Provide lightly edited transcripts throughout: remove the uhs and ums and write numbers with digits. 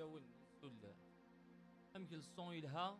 فلاون الزول أمك الصون يلها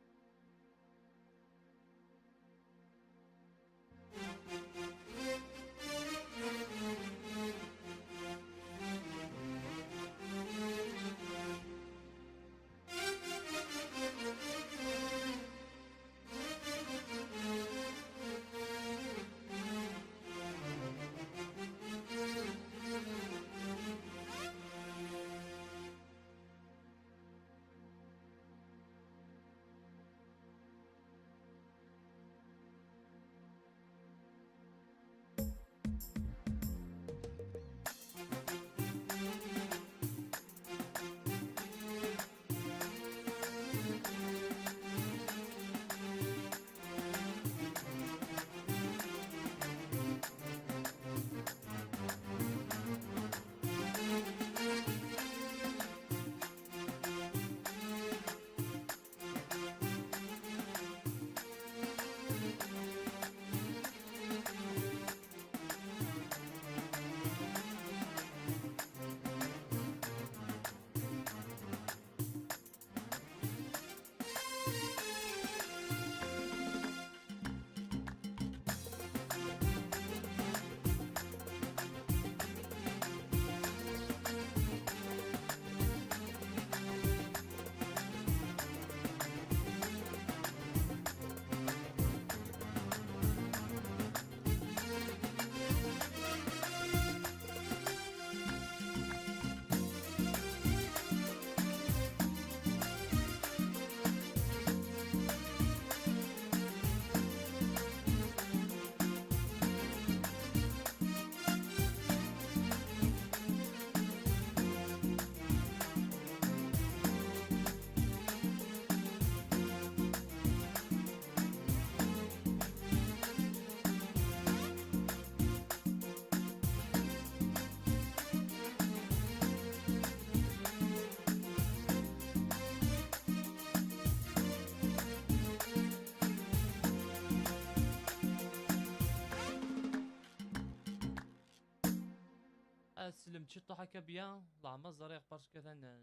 سلمت شي طوح هكا bien والله ما زريق parce que ثان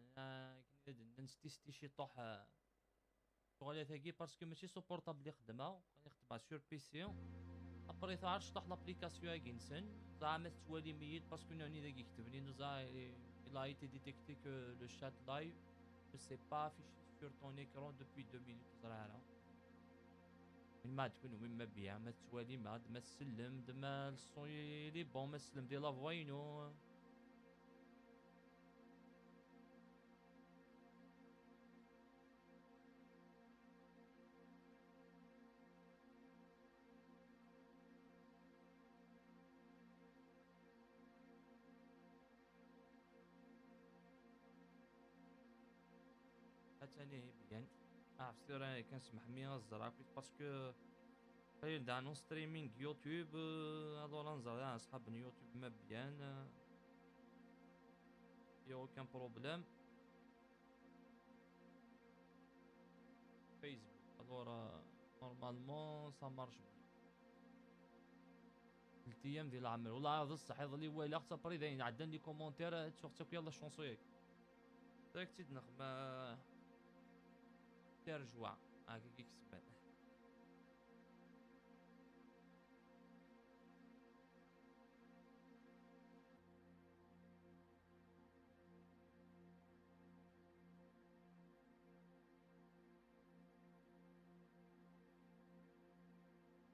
نستيستي شي طوح شغل ثاقي parce que ماشي supportable يخدمها يخدمها sur PC après تعرفش طوح l'application اكينسن زعما توالي ميت parce que ناني ذاك يكتب لي زعما il a été détecté que le chat live ne s'est pas affiché sur ton écran depuis 2 minutes زرا من ما تكون وين ما bien ما توالي ما تسلم ما ال son il est bon ما سلم دي la voix ينو ثاني bien عرفتي راه كنسمح مي الزرع parce que قليل دا non streaming يوتيوب هادو نزرع صحاب يوتيوب ما bien y a aucun problème فيسبوك alors normalement ça marche bien. 3 ايام ديال العمل والله هذا الصح يظل والو حتى بري داين عندنا les commentaires تشوف يلا chanson ياك داك تيدنخ ما ترجوع هاكا كيكسبان.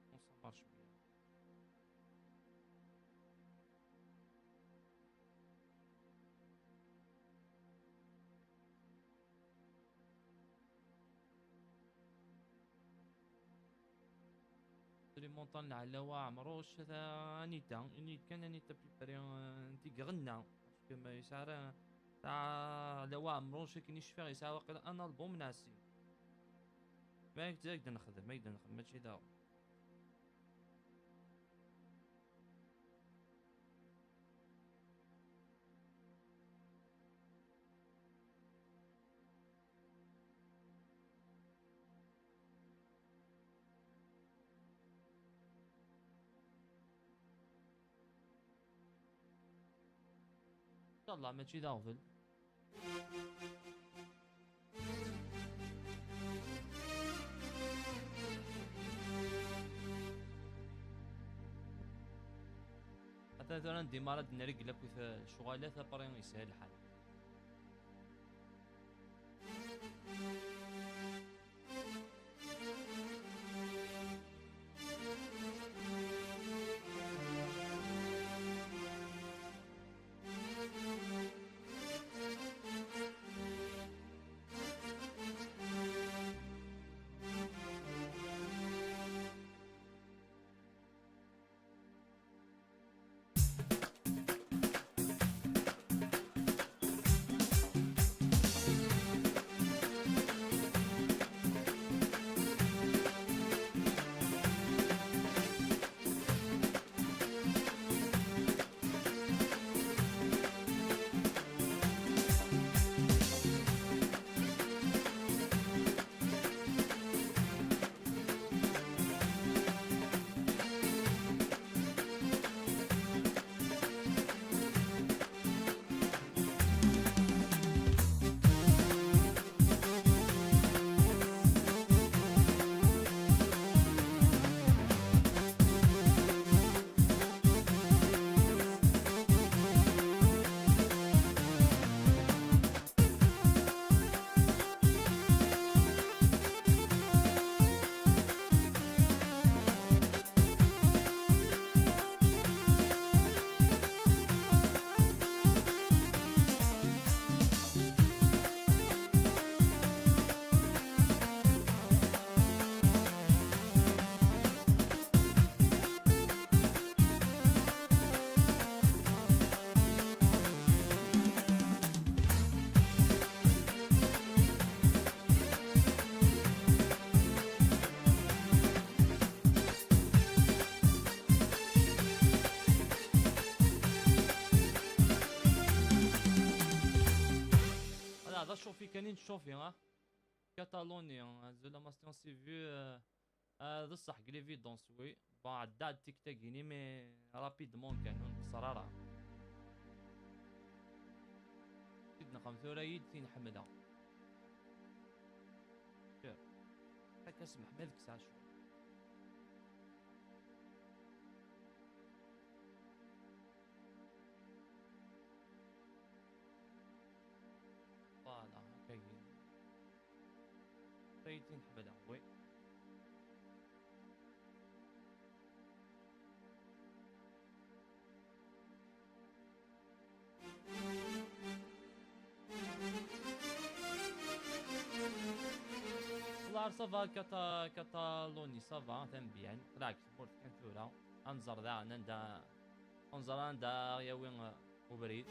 Ça marche bien. لي مونطان على عمروش هذا انيتا اني كان انيتا بيبري انتي غنى parce que ما يسعر تاع على عمروش كي نشفى يسعر واقيلا un album ناسي ما يقدر نخدم ما يقدر نخدم ماشي دا ان شاء الله ماشي داغفل. ثورا نديمارا نريقل اكو شغالات ابري يسهل الحال. هذا شوفي كاينين شوفي ها كاتالونيا زولا ماستيون سي فيو هذا صح l'évidence oui bon عدا تيك تاكيني mais rapidement كانوا بصرارة زيد نقام ثورة يد تين حمدها هكا اسمح مالك ساعة شو voilà هكا يدين حمدها oui. ça va كاتالوني ça va تنبيان بالعكس بورت كان ثورة انظر ذا نندا انظر عند يا وين وبريد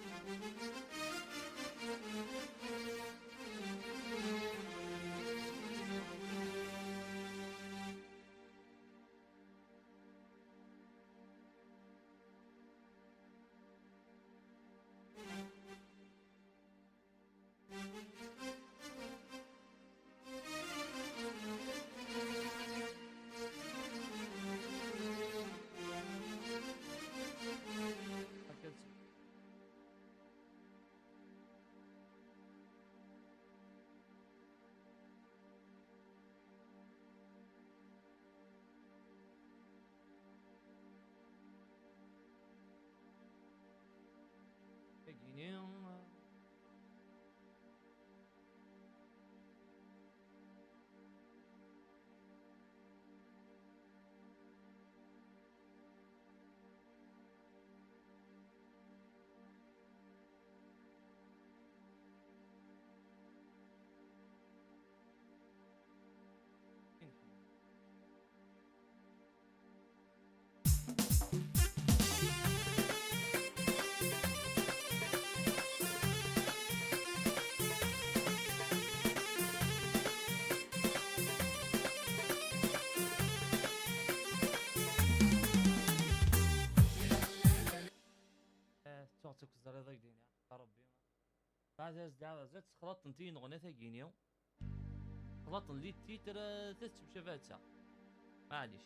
بعد زاد خلطت نتي نغنى ثاكينيو خلطت لي تيتر تتمشى فاتسا معليش.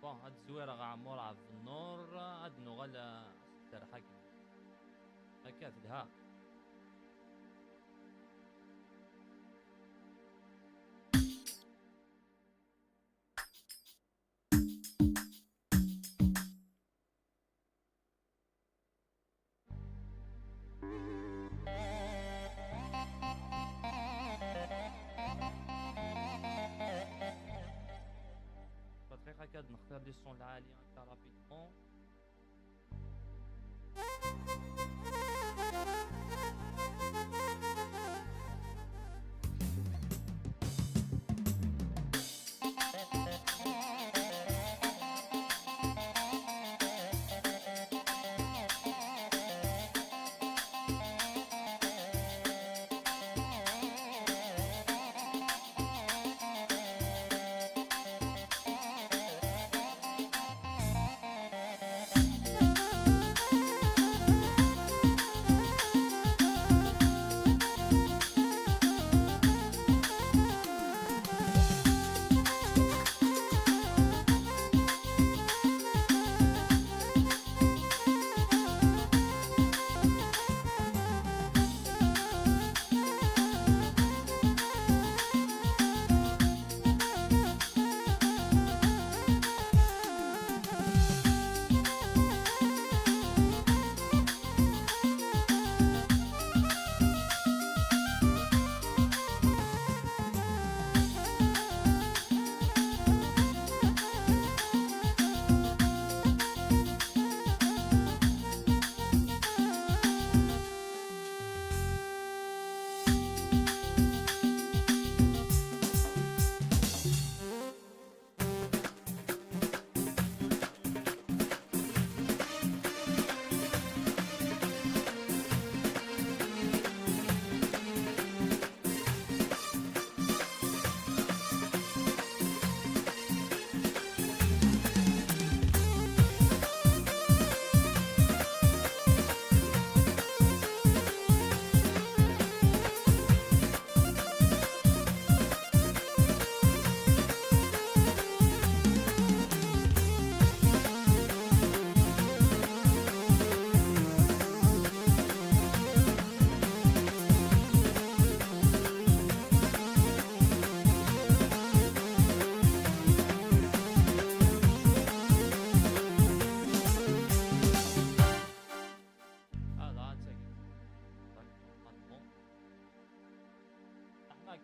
bon هاد الزويره غا عمور عبد النور هاد نوغال السرحه هكا تلها. دقيقة كاد نختار les sons العالية هكا rapidement.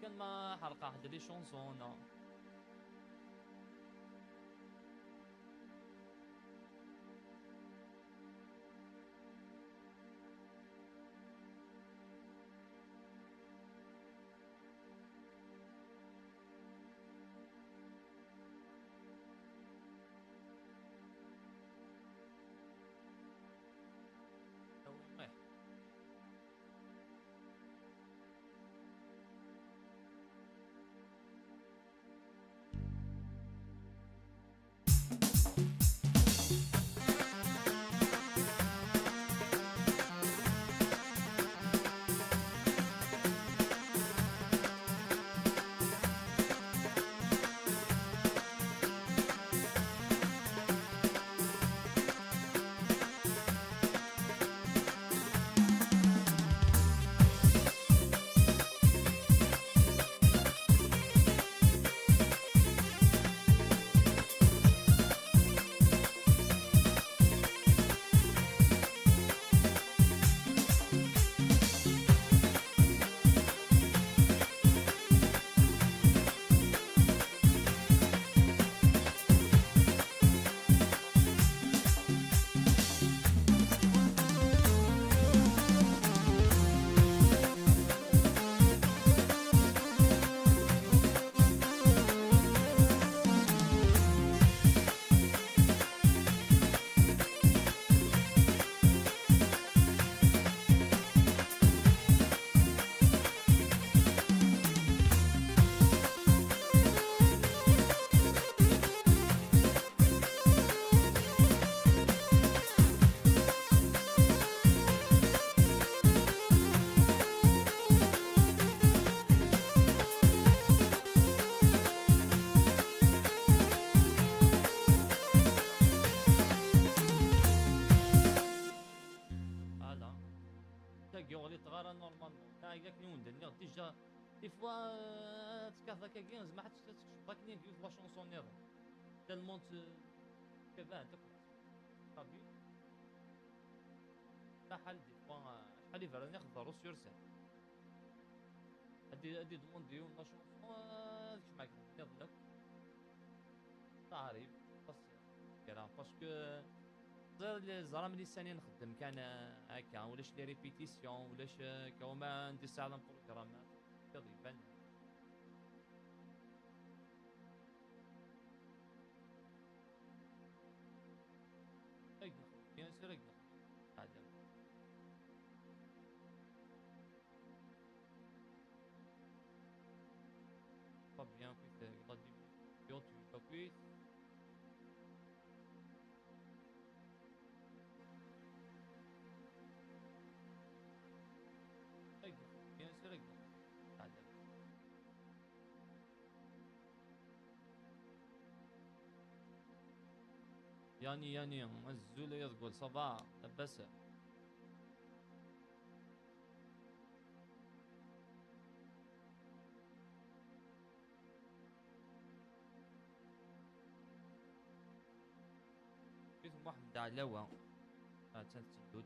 كان ما حلقة واحدة les chansons. déjà des fois تكاثا كاكي زعما حتى تكشف كيف la chanson نيض tellement كيفاه تاكل شحال des fois شحال يفرني نخضرو sur scène هادي دومونديو la chanson هذيك معاك نيض تعريف parce que زرا ملي ساني نخدم كان هكا ولاش les répétitions ولاش كا ما ندير ساعة programme يبان bien sûr هذا pas bien كويت bien sûr يعني الزولة يقول ça va لاباس. محمد علاوة تنتدود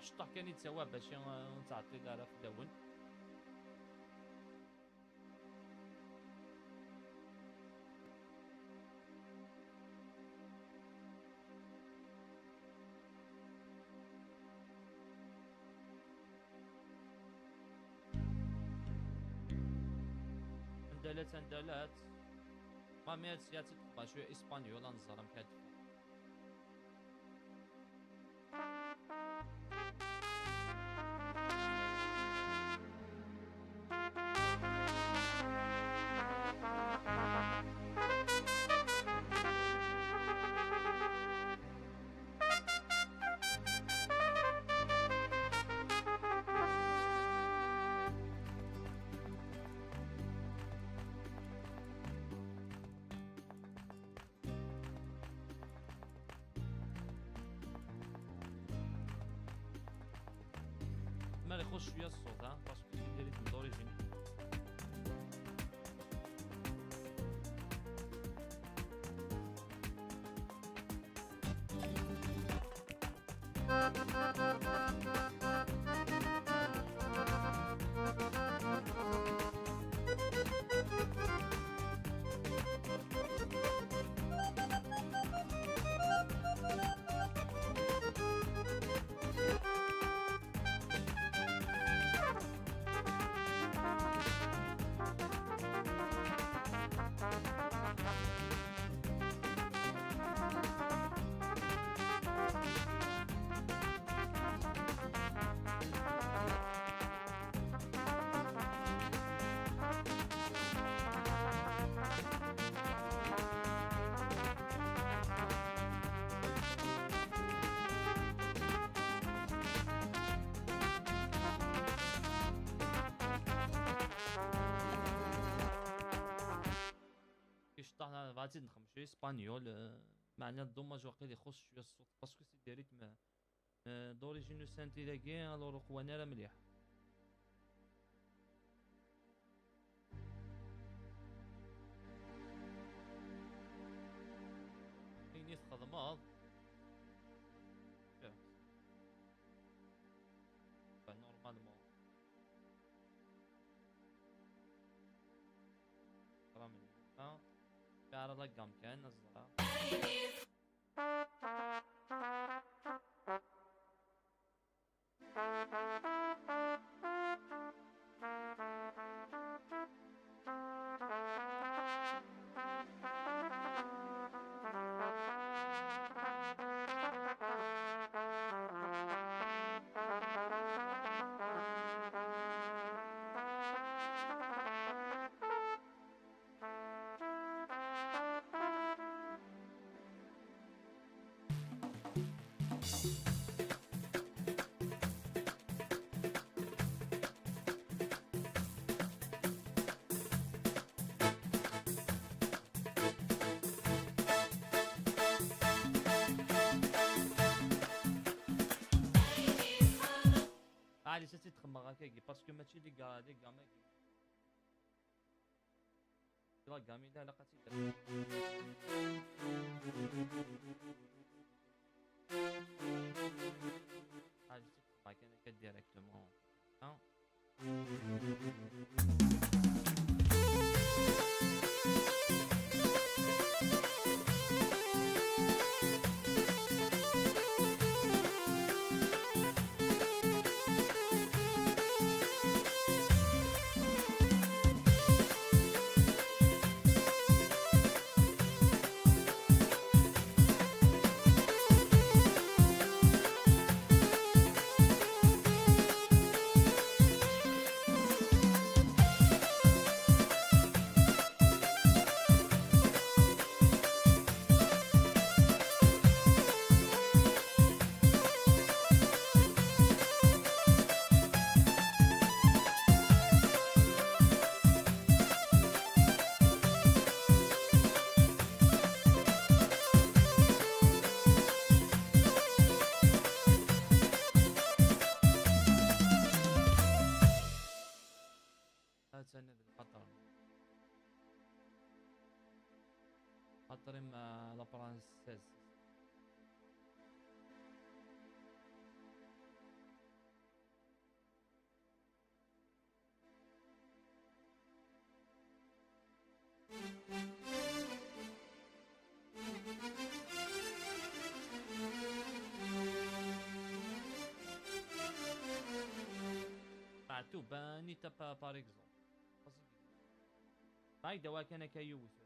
شطح كان يتسوى باش نتعطي دارا في الاول. اندلات ما ميات سياسة شوية اسبانيولا نزرم كاتب. ما يخش شوية الصوت ها parce que ديالي d'origine. بعتي نخمم شويه espagnol، معنى dommage واقيلا يخص شويه الصوت parce que c'est des rythmes d'origine synthé ذاكي، alors قوانا راه مليح. إني تخدمض normalement راه من على la gamme كان الزرع. علاش تخمم هكاكي parce que ماشي les gammes la gamme لا علاقة. علاش تخمم هكا directement. هذا القطر خاطري مع la princesse. معتوب نيتا par exemple هاي دواء كان كيوث.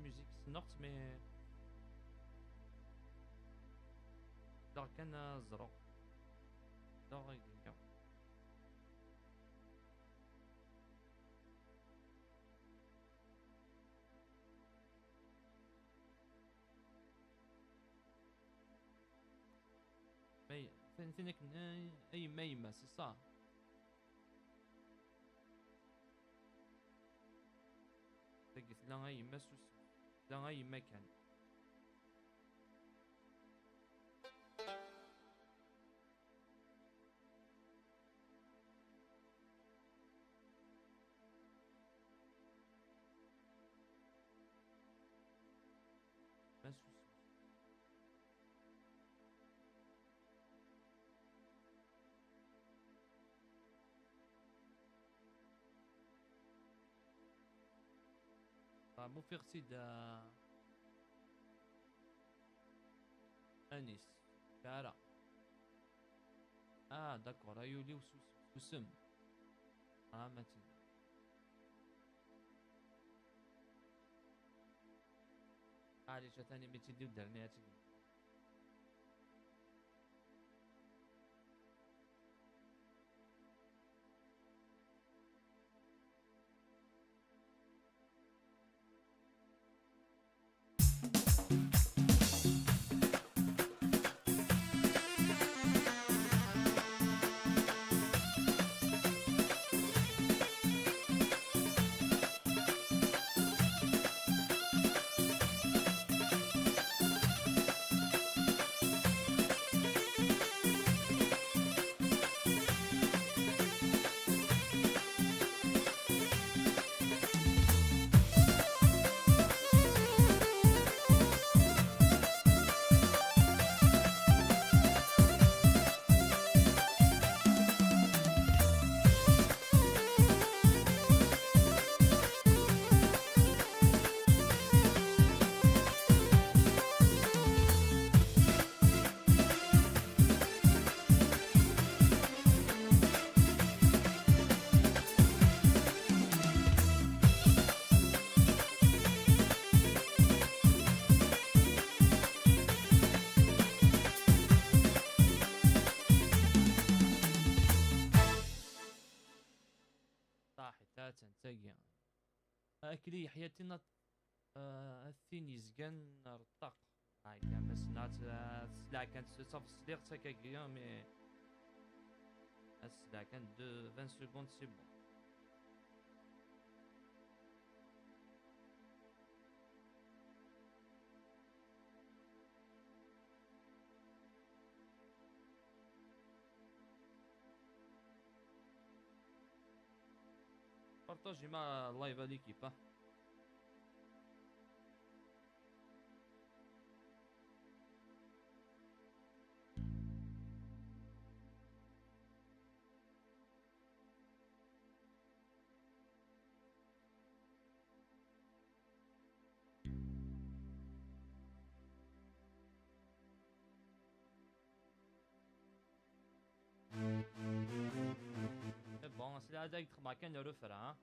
musique سنقت mais دا كان زرو دا غيدير مي فين اي ميمة سي صا تاكي لا اي ما سوس لا اي مكان ما سوس مو في غسيد انيس كارا d'accord ايولي وسم ما تي علاش ثاني مي تيدي ودرني هاتي. أكلي حياتنا الثين يزقن رطاق هاي كاع ما سنات السلعة كانت صافي السليق تاكاكيا mais السلعة كانت de 20 secondes c'est bon. partagez مع ال live l'équipe. Bon, c'est la date ma كان refrain.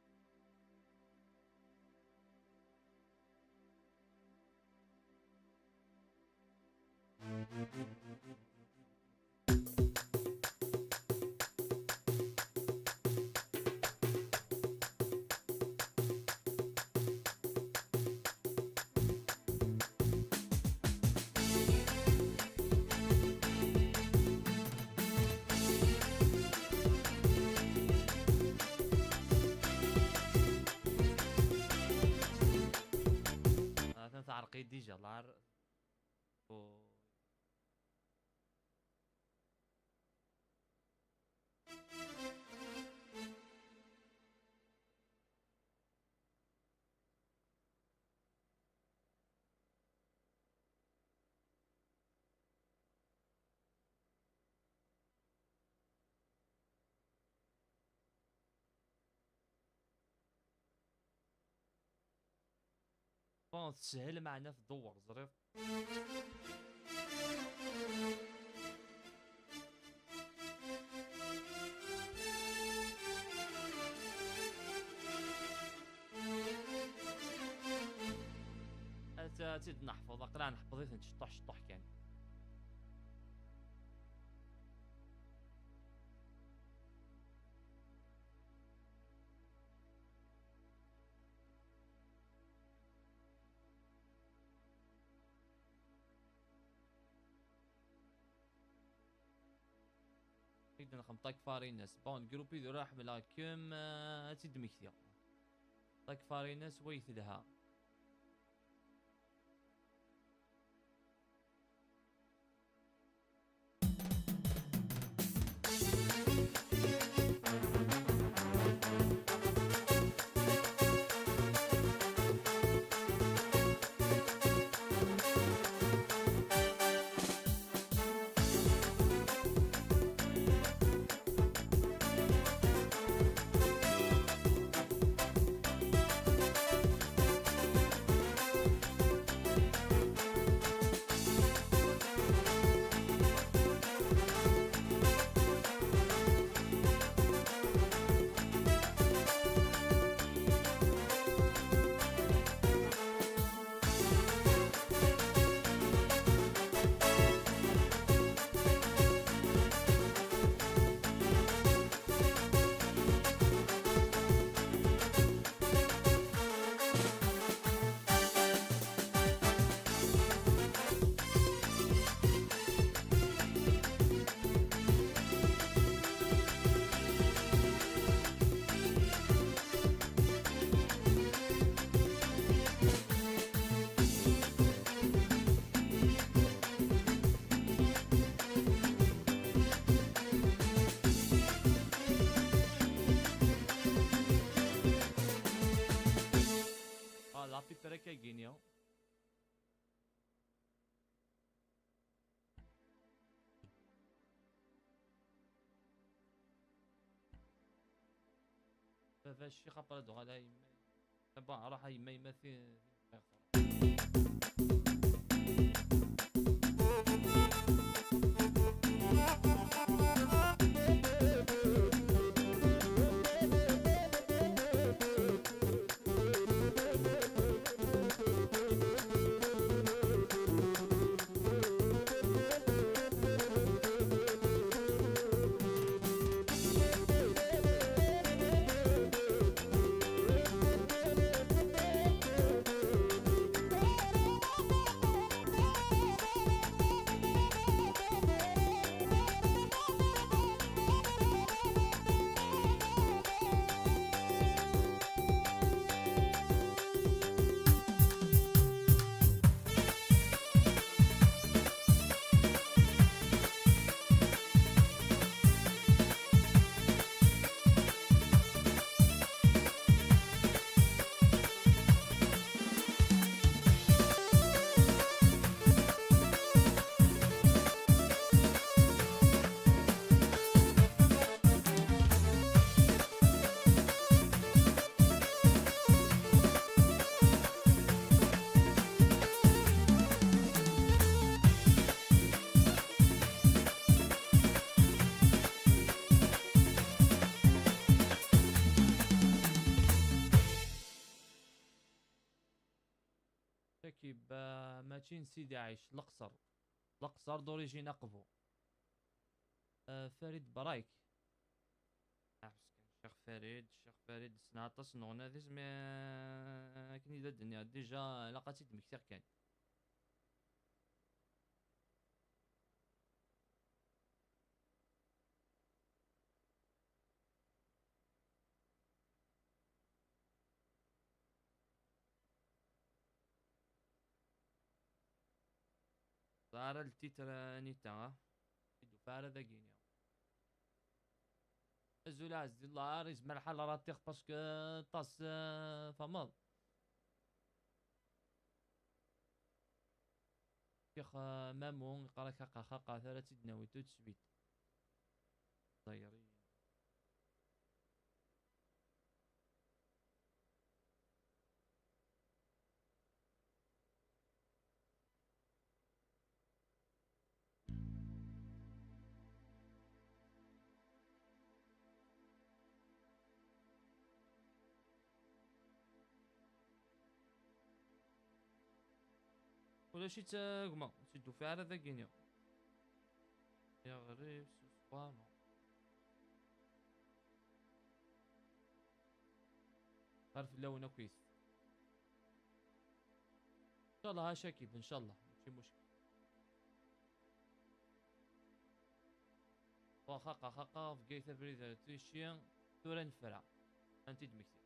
تعرقي déjà العر bon تسهل معنا في الدور زريف. تيد نحفظ اقرا نحفظ شطح شطح كان نقدر نخم طاك فارينس بون جروبي ذو راح بلا كم تيد مكثير طاك فارينس ويثلها بابا الشيخ برادو غالا يما راح يما يما في شكيب ماشي سيدي عايش القصر القصر d'origine اقبو فريد برايك الشيخ فريد الشيخ فريد سناطس نغنى ذي سمي كني دا الدنيا déjà لاقاتي دمكتير كان ظهر ال titre نيتا فارا ذا كينيا الزول عز الله ريز مرحلة راه parce que طاس فمض شيخ مامون يقرا خاقا خاقا ثلاث دناوي tout de suite طيري ولا شي تاكما تشدو فيها على ذاك يا غريب سوسوار. غير في اللون كويس ان شاء الله. ها شاكيب ان شاء الله ماشي مشكل. واخا خاقا في كيتا بريد تيشيان تورا نفرع انت دمكتي.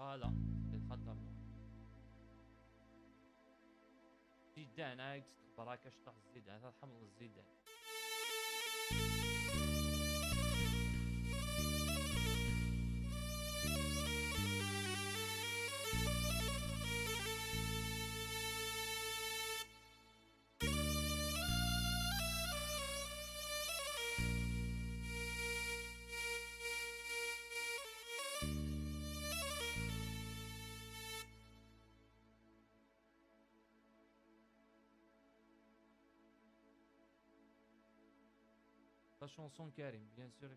voilà الخطر زيدان هاك براكة شطح الزيدان هذا حمض الزيدان. La chanson Karim, bien sûr.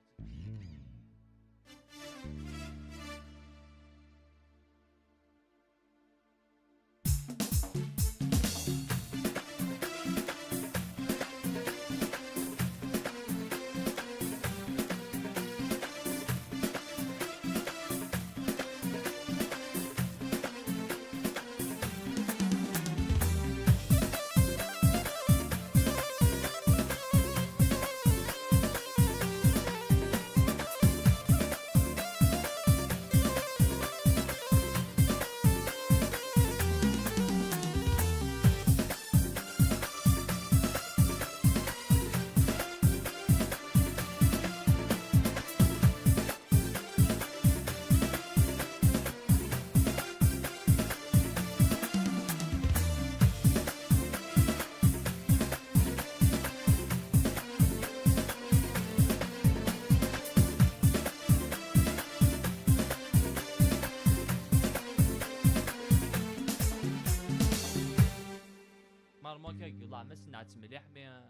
ما سنعت مليح mais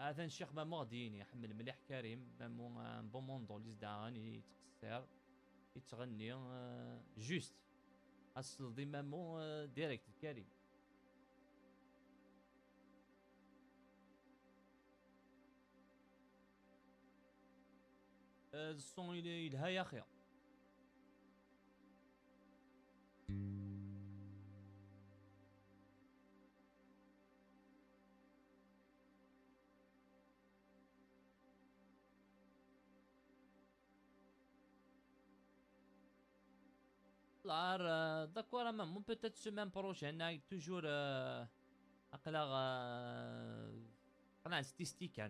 هذا الشيخ ما مغديني يحمل مليح كريم مو bon موندو اللي زدعاني يتقصر يتغني juste اصل ديما مو direct كريم. ال son يلها يا اخي. لار d'accord, même peut-être semaine prochaine toujours اقلا قناع statistique.